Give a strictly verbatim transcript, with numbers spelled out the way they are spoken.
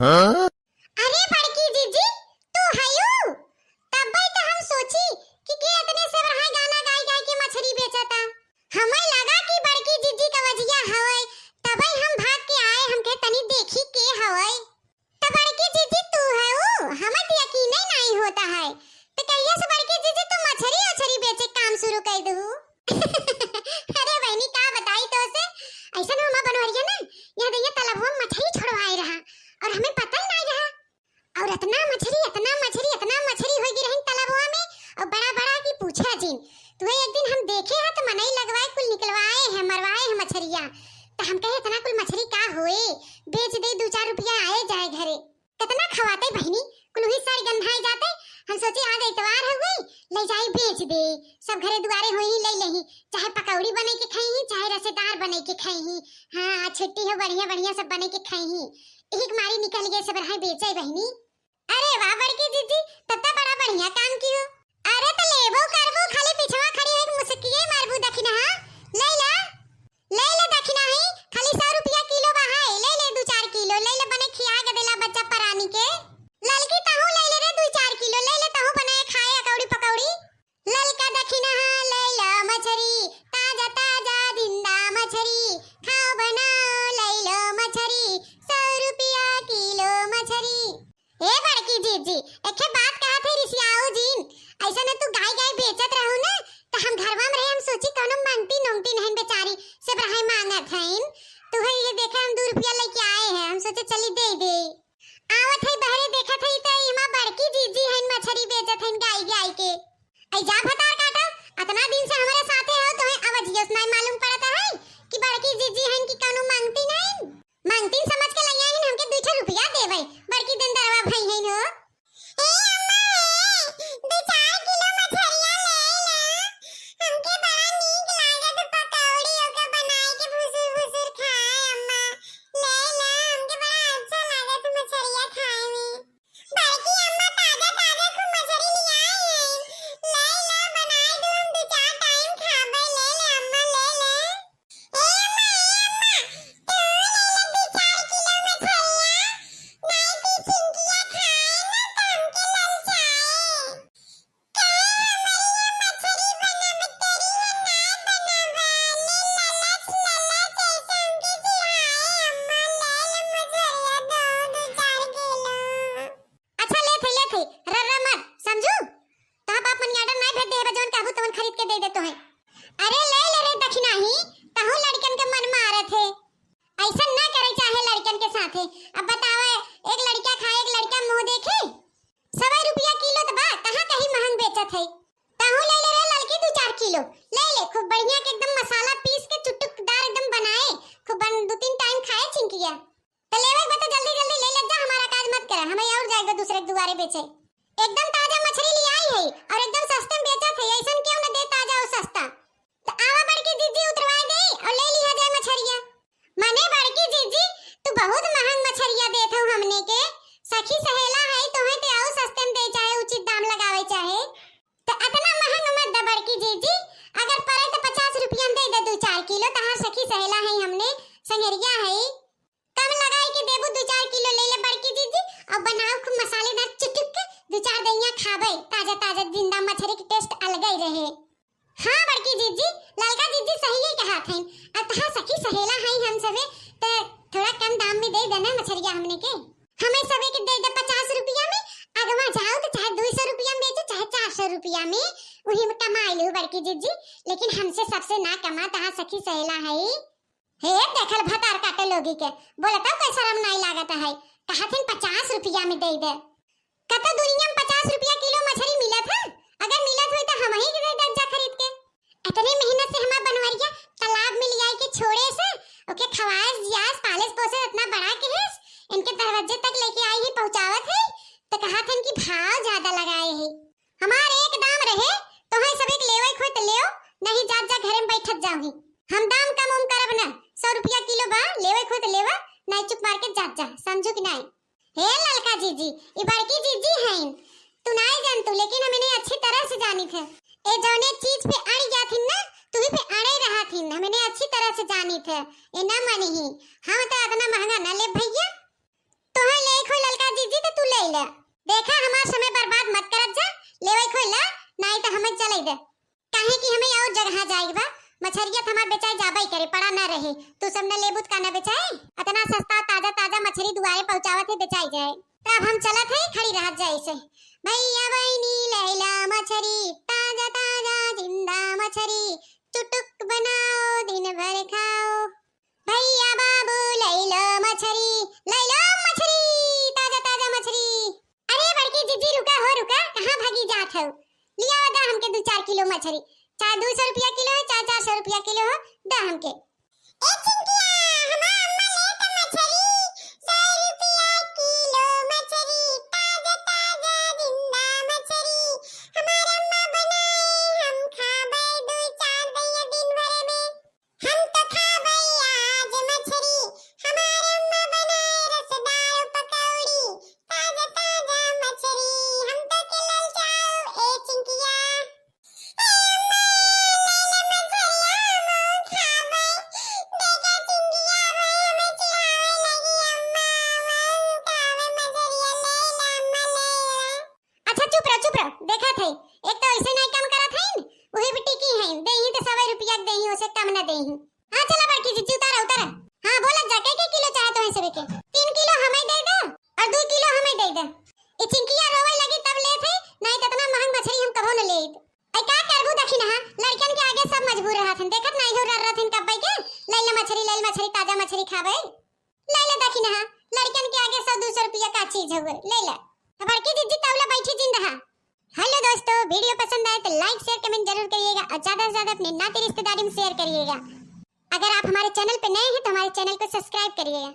अरे बड़की जीजी, तू हयू? तब्बे तो हम सोची कि के इतने सेबरहाय गाना गाई गाई के मछरी बेचता। हमें लगा कि बड़की जीजी का वजिया हवै, तबे हम भाग के आए, हम कहे तनी देखी के हवै। तो बड़की जीजी तू हयू? हमें तो यकीन ही नहीं होता है। तो कहिया से बड़की जीजी तू मछरी उछरी बेचे काम शुरू कर दू? अरे बहनी का बताई तो से, ऐसा ना हमार बनवरिया ना, यहाँ दैया तलबवा में मछरी छोड़वाए रहा और हमें पता ही नहीं रहा। और इतना मछरी, इतना मछरी, इतना मछरी हो गई रही तलबवा में, और बड़ा बड़ा की पूछा जिन। तो एक दिन हम देखे हैं तो मनई लगवाए कुल निकलवाए हैं, मरवाए हैं मछरिया। तो हम कहे इतना कुल मछरी का होए, बेच दे, दो चार रुपया आए जाए घरे। कितना खवाते बहनी, कुल वही सारी गंधाए जाते। हम सोचे आज इतवार हो गई, ले जाई बेच दे, सब घरे दुआरे होई ले लेही, चाहे पकौड़ी बने के खाई ही, चाहे रसेदार बने के खाई ही। हाँ, आज छुट्टी हो, बढ़िया बढ़िया सब बने के खाई ही। एक मारी निकल गए सब रहे बेचे बहनी। अरे वाह बड़की जीजी, तब तो बड़ा बढ़िया काम कियो। अरे तो लेबो करबो, खाली पिछवा खड़ी होई मुस्किए मारबू दखिना, हाँ? ले ला, ले ले दखिना ही, खाली सौ रुपया किलो बा है, ले ले दो चार किलो, ले ले बने खिया के देला बच्चा परानी के। ललकी तहू ले ले रे दो चार किलो, ले ले तहू बनाए खाए अकौड़ी पकौड़ी। ललका दखिना ले लो मछरी, ताजा ताजा जिंदा मछरी, खाओ बनाओ ले लो मछरी, सौ रुपया किलो मछरी। ए बड़की जीजी, एके बात कहत है रिसियाऊ जिन, ऐसा न तू गाय गाय बेचत रहू न, त हम घरवा में रहे, हम सोची कौनो मांगती नोंगती नहीं बेचारी, सब रहे मांगत हईन। तू है ये देखा हम दो रुपया लेके आए हैं, हम सोचे चली दे दे। आवत है बहरे देखत है त इमा बड़की जीजी हईन मछरी बेचत हईन गाय गाय के। ऐ जा भतार काटा, अतना दिन से हमरे साथे हो, तोहे अवजियस नाय मालूम पड़त है कि बड़की जीजी हन कि कौनो मांगती नहीं? मांगतीन समझ के लइया हन हमके दू ठे रुपया देवे, बड़की दिन दरवा भई हन हो। ए अम्मा, ए, दू चार किलो मछरिया ले ला, हमके बड़ा नीक लागत पकौड़ी ओकर बनाए के भुसुर भुसुर खाए अम्मा, ले ला, हमके बड़ा अच्छा लागत मछरिया खाए में। बड़की अम्मा ताजा ताजा खूब मछरी लियाई हैं। ले ले बनाई दू, हम दू चार टाइम खाबे। ले ले अम्मा, ले ले। ए अम्मा, ए अम्मा, तू ले ले दू चार किलो मछरिया। नाई की चिंकिया खाए ना तो हमके ललचाए। का हमरिया मछरी बनब तेरी है ना बनब। ले ललच ललच ऐसा हमके चिढ़ाए अम्मा। ले ले मछरिया दो, दू चार किलो। अच्छा, लेत है, लेत है, रर्रा मत, समझू? तोहार बाप money order नाय भेज दे है, जवन कहबू तवन खरीद के दे दे तोहे। अरे ले ले रे दखिनाही, तहू लड़कन के मन मारत है। ऐसन ना करे चाहे लड़कन के साथे। अब बतावे, एक लड़का खाए, एक लड़का मुंह देखे। सवा रुपया किलो त बा, कहाँ कहीं महंग बेचत है। तहू ले ले रे ललकी दू चार किलो, ले ले, खूब बढ़िया के एकदम मसाला पीस के चुटुकदार एकदम बनाए, खूब बन-, दू तीन टाइम खाए चिंकिया। त लेवे के बा त जल्दी जल्दी ले ले जा, हमारा काज मत करा, हमें और जाए के बा दूसरे के दुआरे बेचे। एकदम ताजा मछरी लियाई है और एकदम सस्ते में बेचत है, ऐसन क्यों न दे ताजा और सस्ता। त आवा बड़की जीजी उतरवा दे और ले लिया जाए मछरिया। माने बड़की जीजी, तू बहुत महंग मछरिया देत हो हमने के, सखी सहेला है तोहे ते और सस्ते में दे चाहे उचित दाम लगावे चाहे, त अतना महंग मत द बड़की जीजी, अगर पड़े त पचास रुपया में दे दे दू चार किलो, तहार सखी सहेला है हमने, संगेरिया है। कम लगाई के देबू, दू चार किलो ले ले बड़की जीजी, और बनाओ खूब मसालेदार चुटुक के, दू चार दइया खाबे, ताजा ताजा जिंदा मछरी के taste अलग ही रहे। हाँ बड़की जीजी, ललका जीजी सही ही कहा थे। अब तहार सखी सहेला है हम सबे, त थोड़ा कम दाम में दे देना मछरिया हमने के। हमें सबे के दे दे पचास रुपया में, अगवा जाओ तो चाहे दो सौ रुपया में बेचो, चाहे चार सौ रुपया में, वही में कमाई लो बड़की जीजी, लेकिन हमसे सबसे ना कमा तहार सखी सहेला है। हे देखल भतार काटे लोगी के, बोलत हो कोई शरम नाई लागत है, कहत हन पचास रुपया में दे दे। कतो दुनिया में पचास रुपया किलो मछरी मिलत है? अगर मिलत होई तो हम ही के दे दे जा खरीद के। इतने मेहनत से हमार बनवरिया तालाब में लियाई के छोड़े से, ओके खवाएस, जियास, पालेस पोसेस, इतना बड़ा किहेस, इनके दरवाजे तक लेके आई ही पहुँचावत है, तो कहत हन कि भाव ज्यादा लगाए है। हमार एक दाम रहे, तोहे सबे के लेवे के होई त लेओ, नहीं जात जा घरे में बैठत जाओ ही। हम दाम कम उम करब न, सौ रुपया किलो बा, लेवे के होई त लेवा, नहीं चुप मार के जात जा, समझू कि नहीं? हे ललका जीजी, ई बड़की जीजी हईन, तू नहीं जानतू, लेकिन हम इन्हें अच्छी तरह से जानित है। ए जौने चीज पे अड़ जाथिन ना, तू ही पे अड़े रहथिन, हम इन्हें अच्छी तरह से जानित है। ए ना मानी ही, हम तो इतना महंगा ना ले भैया। तोहे लेइक होई ललका जिज्जी त तू लेइ ले। देखा, हमार समय बर्बाद मत करत जा, लेवइ क होई ला, नाहीं त हमें चलइ दे। काहे कि हमें अउर जगहा जाइक बा, मछरिया त हमार बेचाइ जाबइ करे, पड़ा न रहे। तू सब न लेबू त का न बेचाइ? अतना सस्ता ताजा ताजा मछरी दुआरे पहुँचावत है, बेचाइ जाए। त अब हम चलत है, खड़ी रहत जाए से। भइया बहिनी लइला मछरी, ताजा ताजा जिंदा मछरी, चुटुक बनाओ दिन भर खाओ। भइया बाबू लइलो मछरी, लइलो मछरी, ताजा ताजा मछरी। अरे बड़की जिज्जी रुका हो रुका, कहाँ भागी जात हो? लियावा दा हमके दू चार किलो मछरी, चाहे दू सौ रुपया किलो है, चाहे चार सौ रुपया किलो हो, दा हमके। ए चिंकिया, हमार अम्मा लेत मछरी, सौ रुपया किलो मछरी, ताजा ताजा जिंदा मछरी। हमार अम्मा बनाए, हम खाबे दू चार दैया दिन भर में। हम तो खाबे आज मछरी, हमार अम्मा बनाए रसदार पकौड़ी, ताजा ताजा मछरी, हम तो के ललचाओ ए चिंकिया। ए अम्मा, ले ले मछरिया, हम खाबे। देखा चिंकिया भाई हमें चिढ़ावे लगी, अम्मा, हम खाबे मछरिया, ले ले अम्मा, ले ले। अच्छा चुप रह, चुप रह, देखत है, एक तो ऐसे नाहीं काम करत है, उहे भी टिकी है, देही तो सवे रुपया के देही, उसे कम न देही। हाँ चला बड़की जिज्जी उतारा, उतारा। हाँ बोलत जा, के के किलो चाहे तोहे सबे के? तीन किलो हमें दे दे और दू किलो हमें दे दे। ई चिंकिया रोवे लगी तब लेत है, नाहीं त इतना महंग मछरी हम कभो न लेत। ऐ का करबू दखिनहा, लड़कन के आगे सब मजबूर रहत हन, देखत नाहीं हो रर रहत हन कब्बे के, ले ले मछरी, ले ले मछरी, ताजा मछरी खाबे। ले ले दखिनहा, लड़कन के आगे सौ दू सौ रुपया का चीज हउए, ले ले। अब बड़की जिज्जी तौला बैठी जिन रहा। हेलो दोस्तों, वीडियो पसंद आए तो लाइक, शेयर, कमेंट जरूर करिएगा और ज्यादा से ज्यादा अपने नाते रिश्तेदारी में शेयर करिएगा। अगर आप हमारे चैनल पे नए हैं तो हमारे चैनल को सब्सक्राइब करिएगा।